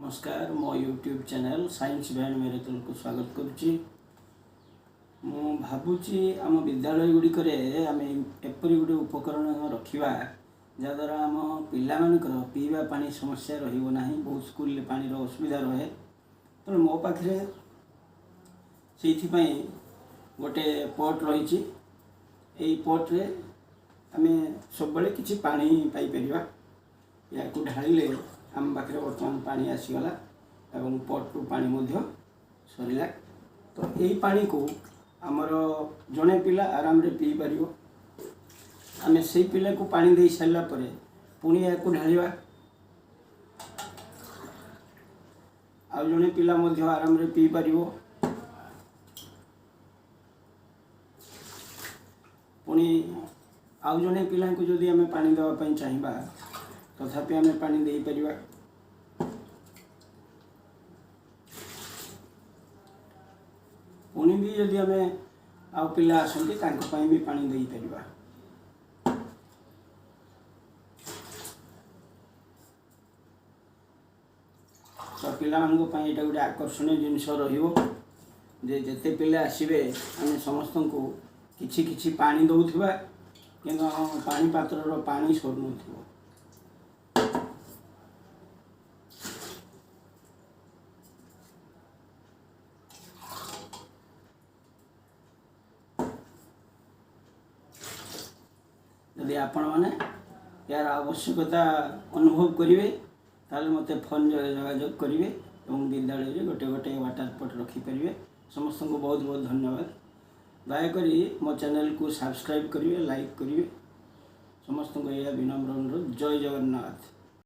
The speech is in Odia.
ନମସ୍କାର, ମୋ ୟୁଟ୍ୟୁବ୍ ଚ୍ୟାନେଲ୍ ସାଇନ୍ସ ବିହାଇଣ୍ଡ ମିରାକଲ୍କୁ ସ୍ୱାଗତ କରୁଛି। ମୁଁ ଭାବୁଛି ଆମ ବିଦ୍ୟାଳୟ ଗୁଡ଼ିକରେ ଆମେ ଏପରି ଗୋଟେ ଉପକରଣ ରଖିବା, ଯାହାଦ୍ୱାରା ଆମ ପିଲାମାନଙ୍କର ପିଇବା ପାଣି ସମସ୍ୟା ରହିବ ନାହିଁ। ବହୁତ ସ୍କୁଲରେ ପାଣିର ଅସୁବିଧା ରହେ। ତେଣୁ ମୋ ପାଖରେ ସେଇଥିପାଇଁ ଗୋଟେ ପଟ୍ ରହିଛି। ଏଇ ପଟ୍ରେ ଆମେ ସବୁବେଳେ କିଛି ପାଣି ପାଇପାରିବା। ଏହାକୁ ଢାଳିଲେ ଆମ ପାଖରେ ବର୍ତ୍ତମାନ ପାଣି ଆସିଗଲା ଏବଂ ପଟ୍ରୁ ପାଣି ମଧ୍ୟ ସରିଲା। ତ ଏଇ ପାଣିକୁ ଆମର ଜଣେ ପିଲା ଆରାମରେ ପିଇପାରିବ। ଆମେ ସେଇ ପିଲାକୁ ପାଣି ଦେଇ ସାରିଲା ପରେ ପୁଣି ଏହାକୁ ଢାଳିବା, ଆଉ ଜଣେ ପିଲା ମଧ୍ୟ ଆରାମରେ ପିଇପାରିବ। ପୁଣି ଆଉ ଜଣେ ପିଲାଙ୍କୁ ଯଦି ଆମେ ପାଣି ଦେବା ପାଇଁ ଚାହିଁବା, ତଥାପି ଆମେ ପାଣି ଦେଇପାରିବା। ପୁଣି ବି ଯଦି ଆମେ ଆଉ ପିଲା ଆସନ୍ତି, ତାଙ୍କ ପାଇଁ ବି ପାଣି ଦେଇପାରିବା। ତ ପିଲାମାନଙ୍କ ପାଇଁ ଏଇଟା ଗୋଟେ ଆକର୍ଷଣୀୟ ଜିନିଷ ରହିବ ଯେ ଯେତେ ପିଲା ଆସିବେ, ଆମେ ସମସ୍ତଙ୍କୁ କିଛି କିଛି ପାଣି ଦେଉଥିବା, କିନ୍ତୁ ଆମ ପାଣି ପାତ୍ରର ପାଣି ସରୁନଥିବ। ଯଦି ଆପଣମାନେ ଏହାର ଆବଶ୍ୟକତା ଅନୁଭବ କରିବେ, ତାହେଲେ ମୋତେ ଫୋନ୍ ଯୋଗାଯୋଗ କରିବେ ଏବଂ ବିଦ୍ୟାଳୟରେ ଗୋଟେ ଗୋଟେ ୱାଟର୍ ପଟ୍ ରଖିପାରିବେ। ସମସ୍ତଙ୍କୁ ବହୁତ ବହୁତ ଧନ୍ୟବାଦ। ଦୟାକରି ମୋ ଚ୍ୟାନେଲକୁ ସବସ୍କ୍ରାଇବ୍ କରିବେ, ଲାଇକ୍ କରିବେ। ସମସ୍ତଙ୍କୁ ଏହା ବିନମ୍ର ଅନୁରୋଧ। ଜୟ ଜଗନ୍ନାଥ।